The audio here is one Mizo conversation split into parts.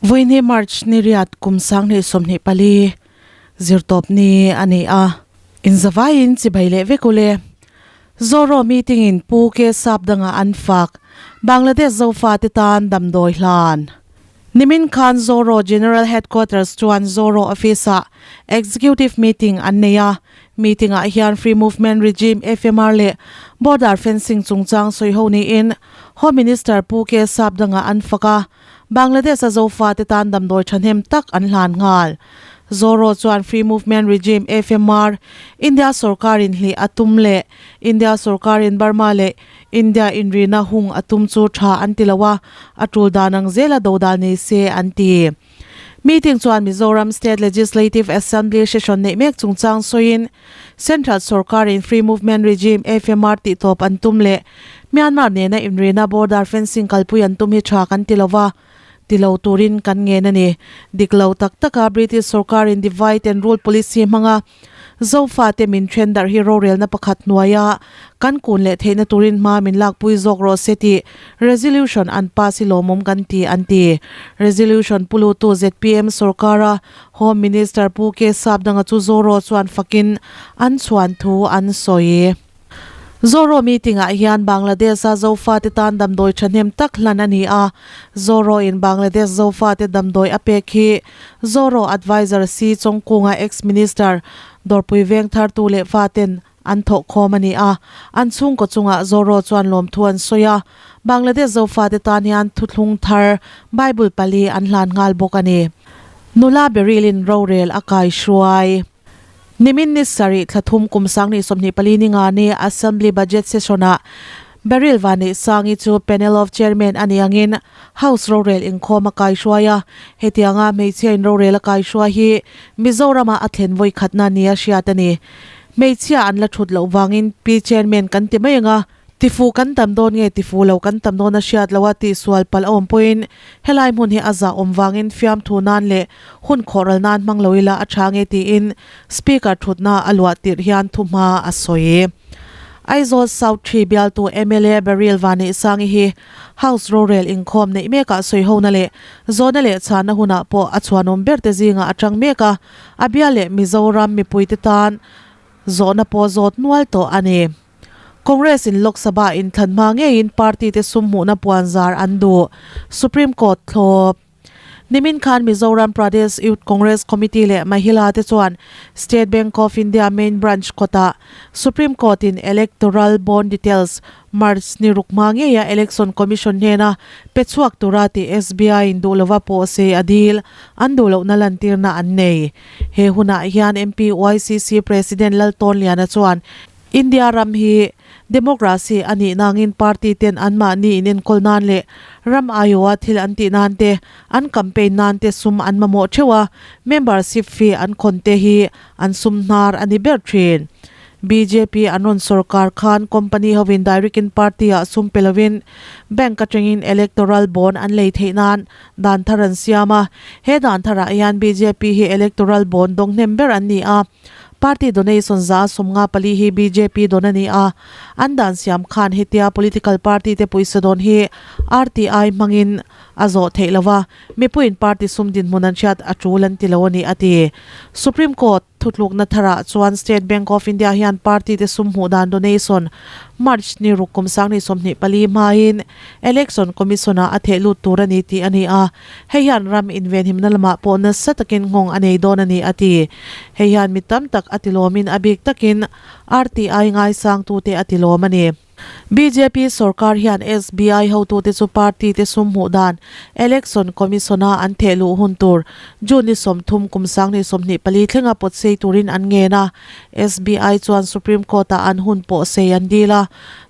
Vawiini March ni riat kum 2024 zirtawp ni a ni a, inzavaiin chibai leh vek ule. Zoro meeting in Pu Ke Sap dangah an fak, Bangladesh Zofate tan damdawi hlan. Nimin khan Zoro General Headquarters chuan Zoro Office-ah Executive Meeting an nei a, meeting-ah hian Free Movement Regime, FMR, leh Border Fencing chungchang sawiho niin Home Minister Pu Ke Sap dangah an fak a, Bangladesh-a Zofate tan damdawi thahnem tak an hlan nghal. Zoro chuan Free Movement Regime, FMR, India sorkarin hlih a tum leh India sorkarin Burma leh India inrina hung a tum chu tha an ti lo a, a tul dan ang zela dodal nei se an ti. Meeting chuan Mizoram State Legislative Assembly session neih mek chungchang sawiin Central sorkarin Free Movement Regime, FMR, tihtawp an tum leh Myanmar nena inrina border fencing kalpui an tum hi tha kan ti lo va, ti lo turin kan ngen a ni. Dik lo tak taka British sorkarin divide and rule policy hmanga Zofate min then darh hi rorelna pakhat hnuaia kan kun leh theihna turin hma min lakpui zawk rawh se tih resolution an pass hi lawmawm kan ti an ti. Resolution pulutu zpm sorkara Home Minister Pu K Sapdanga chu Zoro chuan fakin an chhuan thu an sawi. Zoro meeting-ah hian Bangladesh-a Zofate tan damdawi thahnem tak hlan a ni a, Zoro-in Bangladesh Zofate damdawi a pek hi Zoro Adviser C Chawngkunga ex-Minister Dawrpui Vengthartu leh faten an thawhkhawm a ni a, an chhungkaw chungah Zoro chuan lawmthu an sawi a, Bangladesh Zofate tan hian thuthlung thar Bible pali an hlan nghal bawk a ni. Nula Beryl-in rorel a kaihruai. Nimin ni sarih thla thum kum 2024 ni nga ni Assembly Budget Session-ah Beryl Vanneihsangi chu Panel of Chairman a nih angin House rorel inkhawm a kaihruai a, hetianga hmeichhia in rorel a kaihruai hi Mizoram-ah a thlen vawi khatna nia hriat a ni. Hmeichhia an la thut loh vangin Pi Chairman kan ti mai ang a, Tifu kan tam dawn nge tifu lo kan tam dawn a hriat loh a tihsual palh a awm pawhin helai hmun hi a zah awm vangin fiamthu nan leh hun khawhral nan hmang lo ila a tha nge tiin Speaker thutna a luah tirh hian thuhma a sawi. Aizawl South Tree bialtu mla Beryl Vanneihsangi hi House rorel inkhawm neih mekah sawihona leh zawhna leh chhanna hunah pawh a chhuanawm berte zingah a tang mek a, a bial leh Mizoram mipuite tan zawhna pawh zawt nual tawh a ni. Congress in Lok Sabha inthlan hma ngeiin party te sum hmuhna puan zar an duh, Supreme Court thlawp. Nimin khan Mizoram Pradesh Youth Congress Committee leh Mahila te chuan State Bank of India Main Branch kawtah Supreme Court in Electoral Bond Details March ni ruk hma ngeia Election Commission hnena pe chhuak tura tih SBI in duh lova pawh se a dil an duh lohna lantirna an nei. He hunah hian MPYCC President Laltawnliana chuan India ram hi democracy a nih nangin party ten anmahni inenkawl nan leh ram aiawha thil an tih nan te, an campaign nan te sum an mamawh theuh a, membership fee an khawn te hi an sum hnar a ni ber thin. Bjp an rawn sorkar khan company hovin direct in party ah sum pe lovin bank atangin electoral bond an lei theih nan dan thar an siam a, he dan tharah hian bjp hi electoral bond dawng hnem ber an ni a. Party donation 54% hi bjp dawn a ni a, an dan siam khan hetia political party te pawisa dawn hi RTI hmangin a zawh theih lo va, mipuiin party sum dinhmun an hriat a tul an ti lo a ni, a ti. Supreme Court thutlukna tharah chuan State Bank of India hian party te sum hmuh dan donation March ni ruk kum 2024 hmain Election Commission-ah a theh lut tur a ni tih a ni a, hei hian ram invenhimna lamah pawh nasa takin nghawng a nei dawn a ni a ti. Hei hian mi tam tak a tilawmin a bik takin RTI ngaisangtute a tilawm a ni. Bjp sorkar hian SBI hotute chu party te sum hmuh dan Election Commission-a an theh luh hun tur June ni 30 kum 2024 thlenga pawt sei turin an ngen a, SBI chuan Supreme Court-ah an hun pawh sei an dil a.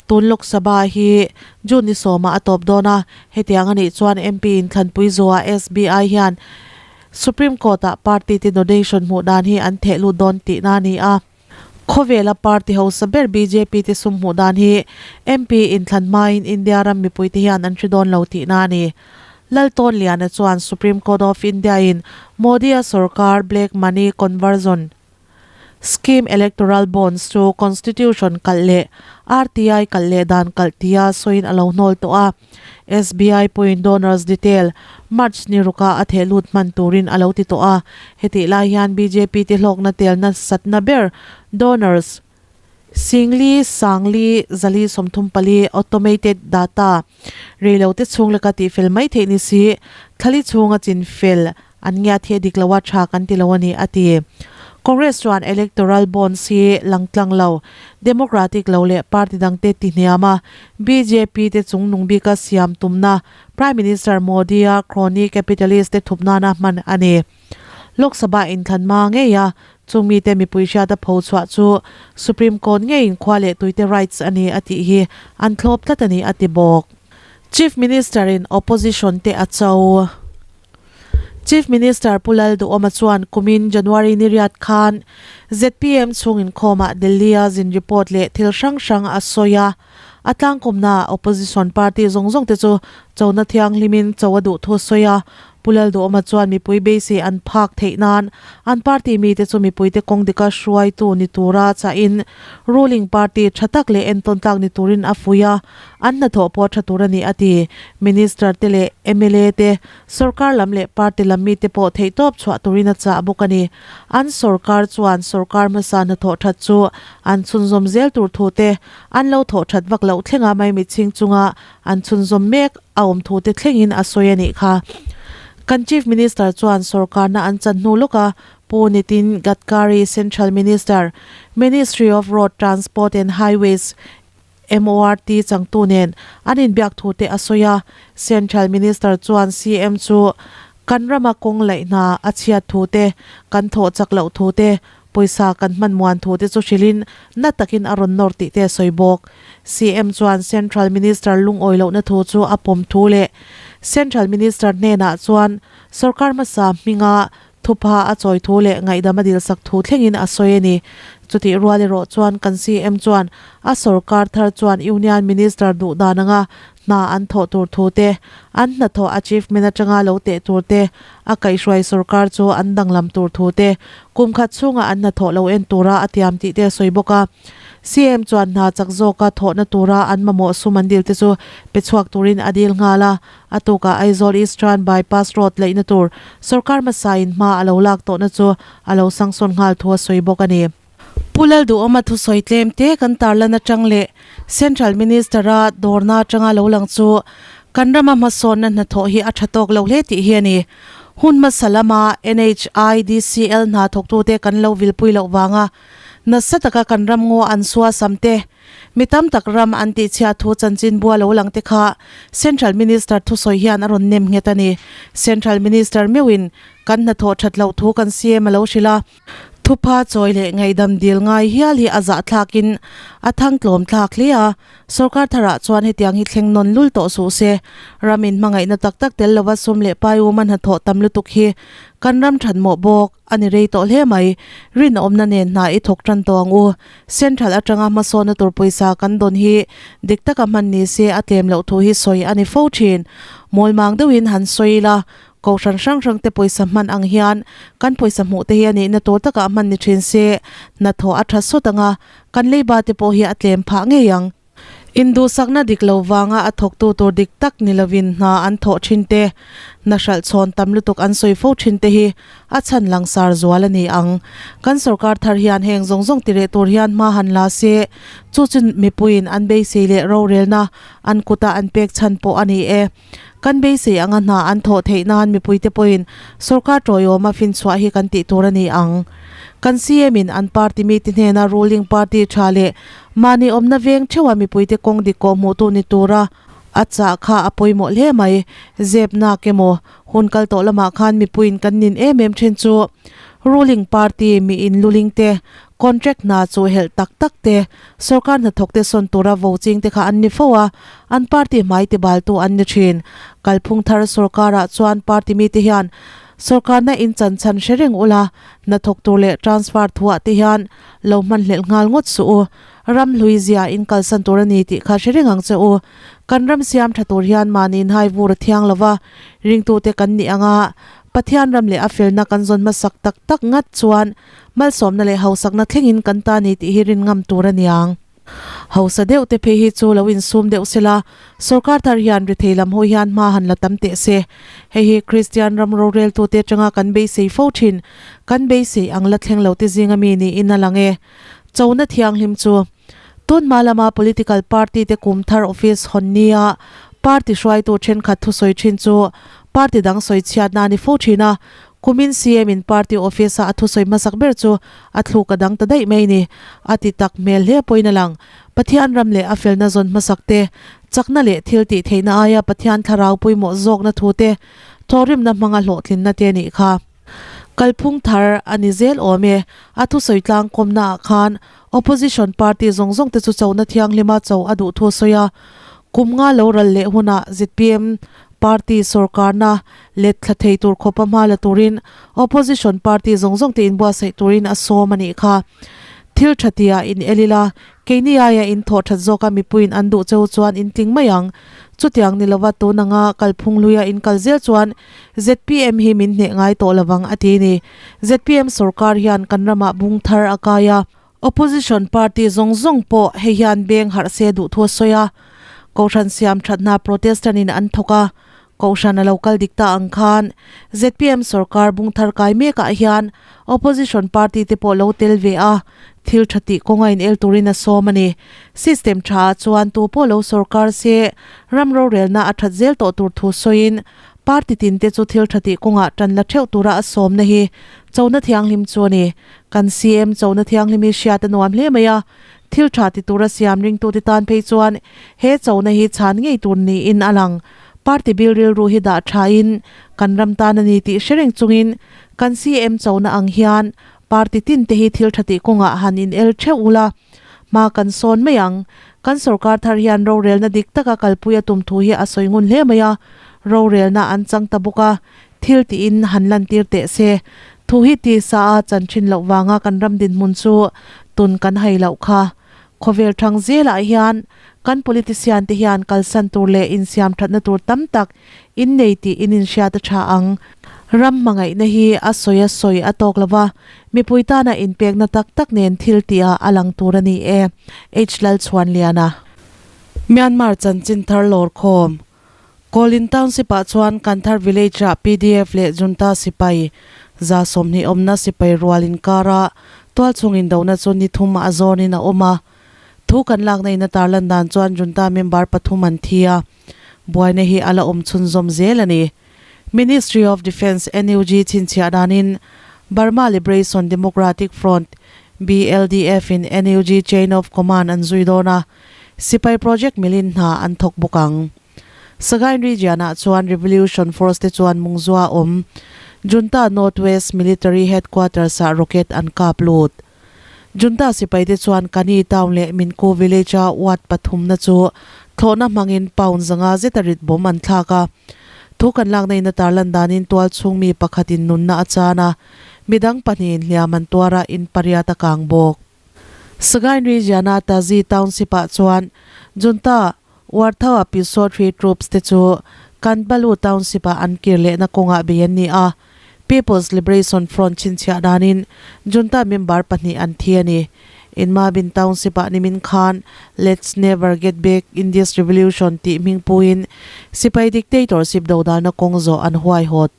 Tun Lok Sabha hi June ni sawmah a tawp dawn a, hetiang a nih chuan MP inthlanpui zuah SBI hian Supreme Court-ah party te donation hmuh dan hi an theh lut dawn tihna a ni a. Khawvela party hausa ber bjp te sum hmuh dan hi MP inthlan hmain India ram mipuite hian an hre dawn lo tihna a ni. Laltawnliana chuan Supreme Court of India-in Modi-a sorkar black money conversion. Scheme Electoral Bonds chu Constitution kalh leh RTI kalh leh dan kalh tia sawiin a lo hnawl tawh a. SBI pawhin donors detail March ni ruka a theh lut hman turin a lo ti tawh a. Hetih lai hian bjp te hlawkna telna satna ber donors Singli, Sangli, Zali 34 Automated Data Reilo te chhung leka tihfel mai theih ni si, thlali chhunga chin fel an ngiat hi a dik lo a, tha kan ti lo a ni, a ti. Congress chuan Electoral Bonds hi langtlang lo, Democratic lo leh party dangte ti hniam a, bjp te chungnung bika siam tumna Prime Minister Modi-a crony capitalist te thup nana hman a ni. Lok Sabha inthlan hma ngei a, chung mite mipui hriata pho chhuah chu Supreme Court ngeiin khua leh tuite rights a ni a tih hi an thlawp tlat a ni a ti bawk. Chief Minister in opposition te a cho. Chief Minister Pu Lalduhawma chuan kumin January ni riat khan zpm chhung inkhawmah Delhi-a zin report leh thil hrang hrang a sawi a, a tlangkawmnaah opposition party zawng zawng te chu chona thianghlimin cho a duh thu a sawi a, Pu Lalduhawma chuan mipui beisei an phak theih nan an party mite chu mipuite kawng dika hruaitu ni tura chahin ruling party tha tak leh entawn tlak ni turin a fuih a, an hnathawh pawh tha tur a ni a ti. Minister te leh mla te, sorkar lam leh party lam mite pawh theihtawp chhuah turin a chah bawk a ni. An sorkar chuan sorkar hmasa hnathawh that chu an chhunzawm zel tur thu te, an lo thawh that vak loh thlenga maimichhing chunga an chhunzawm mek a awm thu te thlengin a sawi a nih kha. Kan Chief Minister chuan sorkarna an chan hnu lawk a, Pu Nitin Gadkari Central Minister, Ministry of Road Transport and Highways, MORT changtu nen an inbiak thu te a sawi a. Central Minister chuan CM chu kan rama kawng laih hna a chhiat thu te, kan thawh chak loh thu te, Pawisa kan hman muan thu te chu hrilhin na takin a rawn nawr tih te a sawi bawk. CM chuan Central Minister lungawi lohna thu chu a pawm thu leh Central Minister hnenah chuan sorkar hmasa hminga thupha a chawi thu leh ngaihdam a dilsak thu thlengin a sawi a ni. Chutih rual erawh chuan kan CM chuan a sorkar thar chuan Union Minister duh dan anga hna an thawh tur thu te, an hnathawh achievement atanga lo teh tur te, a kaihhruai sorkar chu an danglam tur thu te, kum khat chhunga an hnathawh lo en tura a tiam tih te a sawi bawk a. CM chuan hna chak zawka thawhna tura an mamawh sum an dil te chu pe chhuak turin a dil nghal a, a tukah Aizawl Eastern Bypass Road laihna tur sorkar hmasain hma a lo lak tawhna chu a lo sangsawn nghal thu a sawi bawk a ni. Pu Lalduhawma thusawi tlem te kan tarlan atang leh Central Minister-a dawrna atanga lo lang chu kan rama hmasawnna hnathawh hi a tha tawk lo hle tih hi a ni. Hun hmasa lama NHIDCL hna thawktute kan lo vilpui loh vanga nasa taka kan ram ngaw an suasam te, mi tam tak ram an tihchhiat thu chanchinbua lo lang te kha Central Minister thusawi hian a rawn nem nghet a ni. Central Minister meuhin kan hnathawh that loh thu kan CM a lo hrilh a. Thupha chawi leh ngaihdam dil ngai hial hi a zahthlakin a thangtlawm thlak hle a, sorkar tharah chuan hetiang hi thleng nawn lul tawh suh se. Ramin hmangaihna tak tak tel lova sum leh pai uma hnathawh tam lutuk hi kan ram thatmawh bawk a ni rei tawh hle mai. Rinawmna nen hna i thawk tan tawh ang u. Central atanga hmasawnna tur pawisa kan dawn hi dik taka hman ni se a tlem loh thu hi sawi a ni fo thin. Mawlmang deuhin han sawi ila, Kohhran hrang hrang te pawisa hman ang hian kan pawisa hmuh te hi a nihna tur takah hman ni thin se, hnathawh a tha sawt ang a, kan leiba te pawh hi a tlem phah ngei ang. Induhsakna dik lo vanga a thawktu tur dik tak ni lovin hna an thawh thin te, hna hralh chhawn tam lutuk an sawi fo thin te hi a chhan langsar zual a ni ang. Kan sorkar thar hian heng zawng zawng ti reh tur hian hma han la se, chu chu mipuiin an beisei leh rorelna an kuta an pek chhan pawh a ni e. Kan beisei anga hna an thawh theih nan mipuite pawhin sorkar tawiawma finchhuah hi kan tih tur a ni ang. Kan CM in an party mite hnena ruling party tha leh mahni awmna veng theuha mipuite kawng dik kawh hmuhtu ni tura a chah kha a pawimawh hle mai. Zep nak emaw hun kal tawh lamah khan mipuiin kan nin em em thin chu ruling party mi inluling te Contract hna chu helh tak tak te, sorkar hnathawk te sawn tura vo ching te kha an ni fo a, an party hmai ti baltu an ni thin. Kalphung thar sorkarah chuan party mite hian sorkarna in chan chhan hre reng ula, hnathawk tur leh transfer thuah te hian lo hmanhlelh nghal ngawt suh u. Ram hlui zia in kalsan tur a ni tih kha hre reng ang che u. Kan ram siam tha tur hian mahni inhai vur a thiang lova, ringtute kan nih anga. Pathian ram leh a felna kan zawn hmasak tak tak ngat chuan malsawmna leh hausakna thlengin kan ta ni tih hi rin ngam tur a niang. Hausa deuh te phei hi chu lo insum deuh sela, sorkar thar hian rethei lam ho hian hma han la tam teh se. Hei hi Kristian ram roreltute atanga kan beisei fo thin, kan beisei ang la thleng lo te zinga mi niin a lang e. Chona thianghlim chu tun hma lama political party te kum thar office hawn nia party hruaitu thenkhat thusawi thin chu party dang sawi chhiatna a ni fo thin a, kumin CM in party office a a thusawi hmasak ber chu a thluk a dang ta daih mai ni. A ti tak hmel hle pawhin a lang. Pathian ram leh a felna zawn hmasak te, chakna leh thil tih theihna aia Pathian thlarau pawimawh zawkna thu te, thawhrimna hmanga hlawhtlinna te a nih kha. Kalphung thar a ni zel awm e. A thusawi tlang kawmna ah khan Opposition party zawng zawng te chu chona thianghlima cho a duh thu a sawi a. Kum nga lo ral leh hunah zpm party sorkarna let thla thei tur khawpa hma la turin Opposition party zawng zawng te inbuatsaih turin a sawm a nih kha. Thil tha tia in el ila, keini aia in thawh that zawka mipuiin an duh cheu chuan in tling mai ang. Chutiang ni lova tun anga kalphung hluia in kal zel chuan zpm hi min hneh ngai tawh lovang a ti ni. Zpm sorkar hian kan ramah bung thar a kai a. Opposition party zawng zawng pawh hei hian beng harh se duh thu a sawi a. Kohhran siam that hna Protestant in an thawk a, Kohhran a lo kal dik ta ang khan zpm sorkar bung thar kai mekah hian Opposition party te pawh lo tel ve a, thil tha tih kawnga in el turin a sawm a ni. System tha ah chuan tu pawh lo sorkar se ram rorelna a that zel tawh tur thu sawiin party tin te chu thil tha tih kawngah tan la theuh tura a sawmna hi chona thianghlim chu a ni. Kan CM chona thianghlim hi hriat a nuam hle mai a, thil tha ti tura siam ringtute tan phei chuan he chona hi chhan ngei tur niin a lang. Party bil rilru hi dah thain kan ram tan a ni tih hre reng chungin kan CM chona ang hian party tin te hi thil tha tih kawngah han in el theuh ula, hma kan sawn mai ang. Kan sorkar thar hian rorelna dik taka kalpui a tum thu hi a sawi ngun hle mai a, rorelna an chang ta bawk a, thil tiin han lantir teh se. Thu hi tisa a chan thin loh vanga kan ram dinhmun chu tun kan hai loh kha. Khawvel thang zelah hian kan politician te hian kalsan tur leh insiam thatna tur tam tak in nei tih in inhriat a tha ang. Ram hmangaihna hi a sawi a sawi a tawk lova, mipui tana inpekna tak tak nen thil tihah a lang tur a ni e. H Lalchhuanliana. Myanmar chanchin thar lawrkhawm. Kawlin Township-ah chuan Kanthar Village-ah pdf leh Junta sipai 120 awmna sipai rual inkara tualchhung indona chu ni thum a zawnin a awm a. Thu kan lakna in a tarlan dan chuan Junta member pathum an thi a, buaina hi a la awm chhunzawm zel a ni. Ministry of Defence NUG chhinchhiah danin Burma Liberation Democratic Front, BLDF, in NUG Chain of Command an zui dawn a, Sipai project milin hna an thawk bawk ang. Sagaing region-ah chuan Revolution Force te chuan Mungzua awm Junta North West Military Headquarters-ah rocket an kap lut. Junta sipai te chuan Kani town leh Minku village-a ward pathumna chu thlawhna hmangin pound 500 zeta rit bomb an thlak a. Thu kan lakna in a tarlan danin tual chhung mi pakhatin nunna a chan a, midang pahnihin hliam an tuar a, in pariat a kang bawk. Sagaing region-a Tazi Township-ah chuan Junta Warthawa Pyusawthri Troops te chu Kanbalu Township-ah an kir lehna kawngah bei an ni a, People's Liberation Front chhinchhiah danin Junta member pahnih an thi a ni. Inmabin Township-ah nimin khan Let's Never Get Back in This Revolution tih hming puin sipai dictatorship dodalna kawng zawh an huaihawt.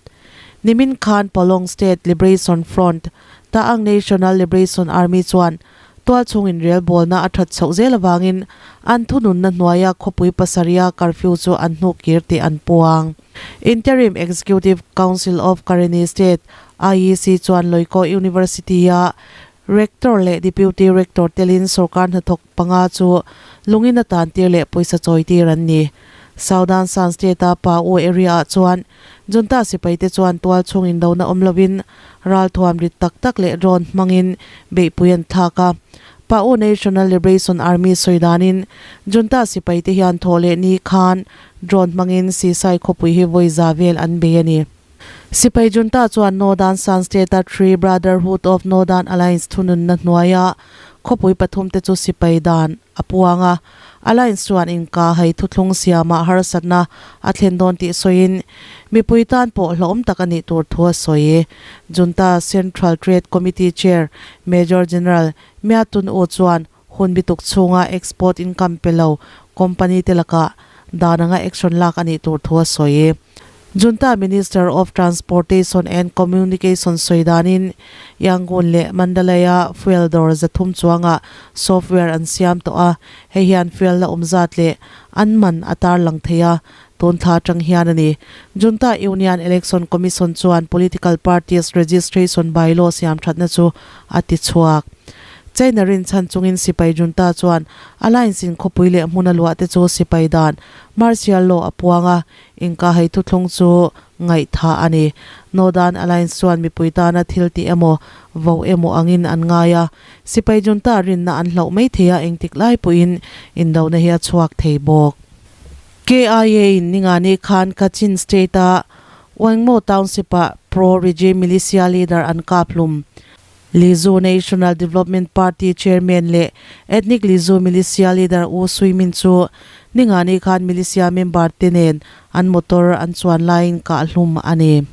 Nimin khan Polong State Liberation Front Ta'ang National Liberation Army chuan tualchhung inrelbawlna a that chhoh zel avangin an thununna hnuaia khawpui pasarih-a curfew chu an hnuk kir tih an puang. Interim Executive Council of Karenni State, IEC, chuan Loikaw University-a Rector leh Deputy Rector telin sorkar hnathawk panga chu lungin a tantir leh pawisa chawitir an ni. Southern Shan State-a Pa-U area-ah chuan Junta sipaite chuan tualchhung indona awm lovin Ralthuam rit tak tak leh drone hmangin beihpui an thlak a. Pa'u National Liberation Army sawi danin Junta sipaite hian thawh leh ni khan drone hmangin Sisai khawpui hi vawi za vel an bei a ni. Sipai Junta chuan Northern Shan State-a Three Brotherhood of Northern Alliance thununna hnuaia khawpui pathumte chu sipai dan a puang a. Alliance chuan inka hai thuthlung siamah harsatna a thlen dawn tih sawiin mipui tan pawh hlauhawm tak a nih tur thu a sawi. Junta Central Trade Committee Chair Major General Mya Tun Oo chuan hun bituk chhunga export income pe lo company te lakah dan anga action lak a nih tur thu a sawi. Junta Minister of Transportation and Communication sawi danin Yangon leh Mandalay-a fuel dawr 300 chuangah software an siam tawh a, hei hian fuel la awm zat leh an man a tarlang thei a, tun thla atang hian a ni. Junta Union Election Commission chuan political parties registration bylaw siam thatna chu a ti chhuak. China rinchhan chungin sipai junta chuan alliance in khawpui leh hmun a luah te chu sipai dan martial law a puang a, Inka hei thuthlung chu ngaihthah a ni. Northern Alliance chuan mipui tana thil tih emaw, vo emaw angin an ngai a. Sipai junta rinna an hlauh mai thei a, engtik lai pawhin indona hi a chhuak thei bawk. KIA in ningani khan Kachin State-a Wangmo Township-ah pro-regime militia leader an kap hlum. Lizu National Development Party Chairman leh Ethnic Lizu Militia Leader U Sui Min chu ningani khan militia member te nen an motor an chuan laiin kah hlum a ni.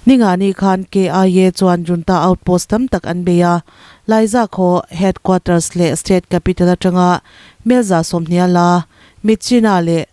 Ningani khan KIA chuan junta outpost tam tak an bei a, Laiza khaw headquarters leh state capital atanga Melza 20 la Myitkyina leh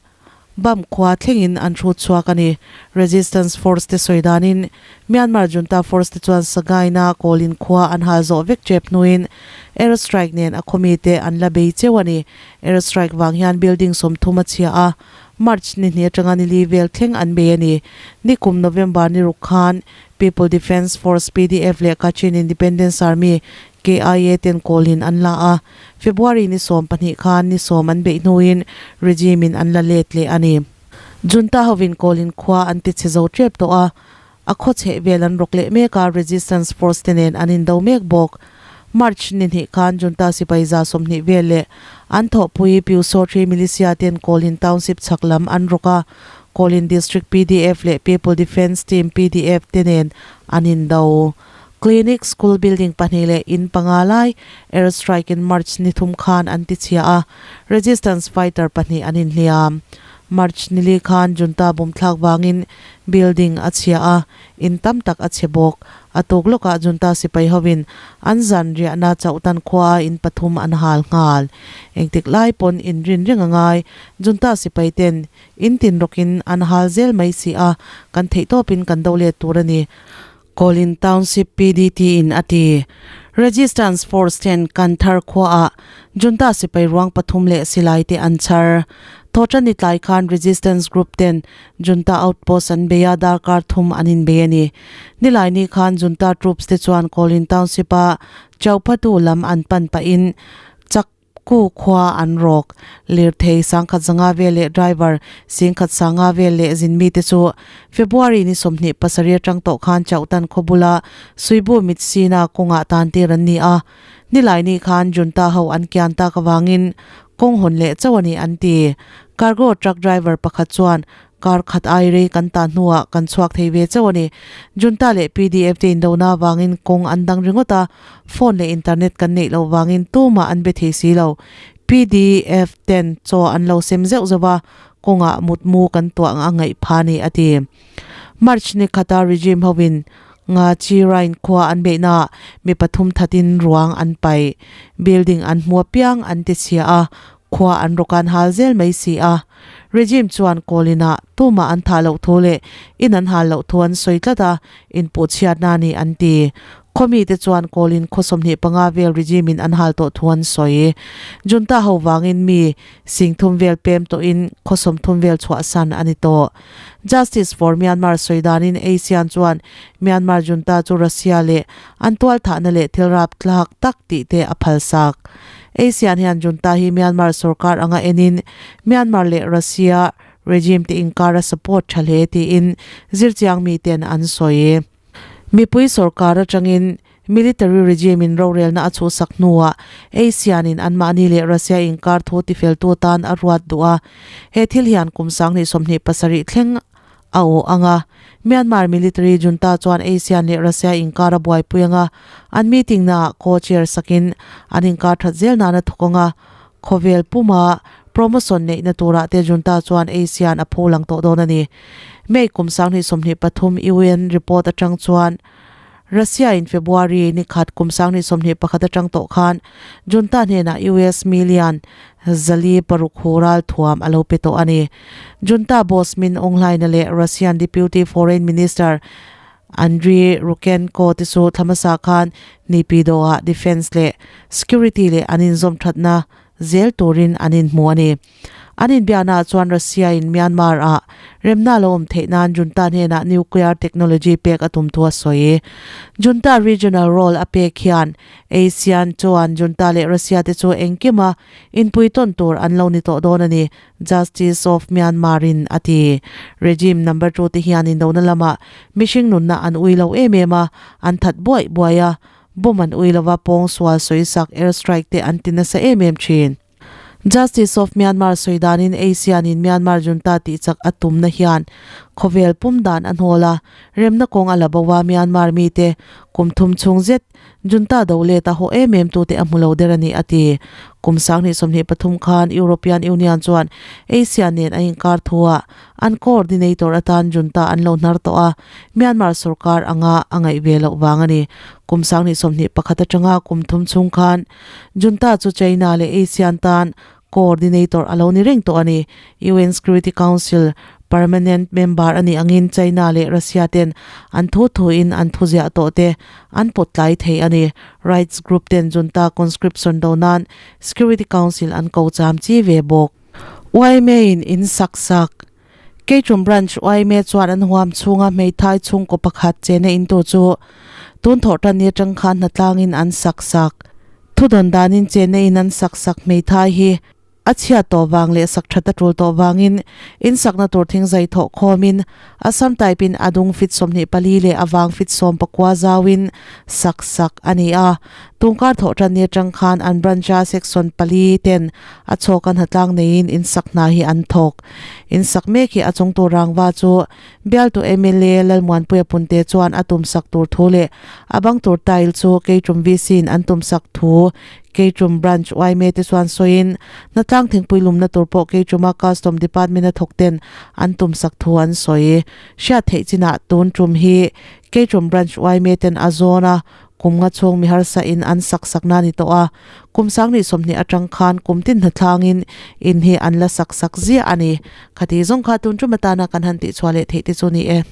Bam khua thlengin an hrut chhuak a ni. Resistance Force te sawi danin Myanmar junta force te chuan Sagaing-a Kawlin khua an hal zawh vek tep hnuin air strike nen a khawmi te an la bei cheu a ni. Air strike vang hian building 30 a chhia a, March ni hnih atanga ni li vel thleng an bei a ni. Nikum November ni ruk khan People Defence Force, PDF, leh Kachin Independence Army, KIA, ten Kawlin an la a. February ni 12 khan ni 10 an beih hnuin regime in an la let leh a ni. Junta hovin Kawlin khua an ti chhe zo tep tawh a, a khaw chheh vel an rawk leh mek a, resistance force te nen an indo mek bawk. March ni hnih khan junta sipai 20 vel leh an thawhpui Pyusawthri militia ten Kawlin township chhak lam an rawk a, Kawlin district PDF leh People Defence Team, PDF, te nen an indo. Clinic, school building pahnih leh in panga lai air strike in March ni thum khan an ti chhia a, resistance fighter pahnih an inhliam. March ni li khan junta bawmthlak vangin building a chhia a, in tam tak a chhe bawk. A tuk lawkah junta sipai hovin an zan riahna chauhtan khuaa in pathum an hal nghal. Engtik lai pawn in rin reng a ngai, junta sipai ten in tin rawkin an hal zel mai si a, kan theihtawpin kan do let tur a ni. Kawlin Township PDT in a ti. Resistance Force ten Kanthar khuaah junta sipai ruang pathum leh silai te an chhar. Thawhṭan ni tlai khan Resistance Group ten junta outpost an bei a, darkar thum an inbei a ni. Nilaini khan junta troops te chuan Kawlin Township-a Chauphatu lam an pan pahin chak Ku khua an rawk. Lirthei 1500 vel leh driver 1150 vel leh zin mite chu February ni 27 atang tawh khan Chauhtan khaw bula Suibu Mitsina kawngah tan tir an ni a. Nilaini khan junta ho an kian tak avangin kawng hawn leh chauh a ni an ti. Cargo truck driver pakhat chuan Kar khat ai rei kan ta hnuah kan chhuak thei ve chauh a ni. Junta leh PDF te indona avangin kawng an dang ringawt a, phone leh internet kan neih loh vangin tumah an be thei si lo. PDF ten chaw an lo sem zeuh zeuh a, kawngah mutmu kan tuah a ngaih pha a ni, a ti. March ni khata regime hovin Nga Chi Rain khua an beihnaah mi pathum thatin ruang an paih. Building an hmu apiang an ti chhia a, Khua an rawk an hal zel mai si a. Regime chuan Kawlin-ah tumah an thah loh thu leh in an hal loh thu an sawi tlat a, inpuhchhiatna a ni an ti. Khaw mite chuan Kawlin khaw 25 vel regime-in an hal tawh thu an sawi. Junta ho vangin mi 30,000 vel pem tawhin khaw 30 vel chhuahsan a ni tawh. Justice for Myanmar sawi danin ASEAN chuan Myanmar junta chu Russia leh an tualthahna leh thil rapthlak tak tih te a phalsak. ASEAN hian junta hi Myanmar sorkar anga enin Myanmar leh Russia regime te inkar a support tha hle tiin zirchiang miten an sawi. Mipui sorkar atangin military regime in rorelna a chhuhsak hnuah ASEAN in anmahni leh Russia inkar thu tifeltu tan a ruat duh a. He thil hian kum 2027 thleng a aw ang a. Myanmar military junta chuan ASEAN leh Russia inkar a buaipui ang a, an meeting naah co-chair sakin an inkar that zel nan a thawk ang a. Khawvel puma. Promotion neihna turah te junta chuan ASEAN a phu lang tawh dawn a ni. May kum 2023 UN report atang chuan Russia in February ni khat kum 2021 atang tawh khan junta hnenah US million 406 hural thuam a lo pe tawh a ni. Junta boss Min Aung Hlaing leh Russian Deputy Foreign Minister Andriy Rukenko te chu thlamasa khan Naypyidaw ah defence leh security leh an inzawm thatna zel turin an inhmu a ni. An inbiaknaah chuan Russia in Myanmar ah remna lo awm theih nan junta hnenah nuclear technology pek a tum thu a sawi. Junta regional role a pek hian ASEAN chuan junta leh Russia te chu engkima inpui tawn tur an lo ni tawh dawn a ni, Justice of Myanmar in a ti. Regime number two te hian indona lamah mihring nunna an ui lo em em a, an that buaih buaih a, Bomb an ui lova pawng sual sawisak air strike te an ti nasa em em thin. Justice of Myanmar sawi danin ASEAN in Myanmar junta tih chak a tumna hian khawvel pum dan a hnawl a, remna kawng a la bo a, Myanmar mite kum thum chhung zet junta do let a haw em em tute a hmu lo der a ni a ti. Kum 2023 khan European Union chuan ASEAN nen a inkar thu a, An coordinator atan junta an lo hnar tawh a, Myanmar sorkar anga a ngaih ve loh vang a ni. Kum 2021 atanga kum thum chhung khan junta chu China leh ASEAN tan coordinator a lo ni reng tawh a ni. UN Security Council permanent member a nih angin China leh Russia ten an thu thuin an thuziah tawh te an pawt tlai thei a ni. Rights group ten junta conscription do nan Security Council an ko cham chi ve bawk. Uaime in in sak sak. Keichum Branch Uaime chuan an huam chhunga hmeithai chhungkaw pakhat chena in tur chu tun thawh tan ni atang khan hnatlangin an sak sak. Thudawn danin chena in an sak sak hmeithai hi a chhiat tawh vang leh sak that a tul tawh vangin in sakna tur thingzai thawh khawmin Assam type in a dung fit 24 leh a vang fit 19 zauin sak sak a ni a. Tungkar thawh tan ni atang khan an branch a section pali ten a chhawk a hnatlang neiin in sak hna hi an thawk. In sak mek hi a chung tur rangva chu bialtu mla Lalmuanpuia Punte chuan a tum sak tur thu leh a bang tur tile chu Keitum VC in an tum sak thu Keitum Branch yma te chuan sawiin hnatlang thingpui lumna tur pawh Keituma Custom Department a thawk ten an tum sak thu an sawi. Hriat theih chinah tun tum hi Keitum Branch yma ten a zawn a Kum nga chhung mi harsa in an sak sakna a ni tawh a, kum 2020 atang khan kum tin hnathlangin in hi an la sak sak ziah a ni. Khati zawng kha tun tum atana kan han tihchhuah leh theih te chu ni e.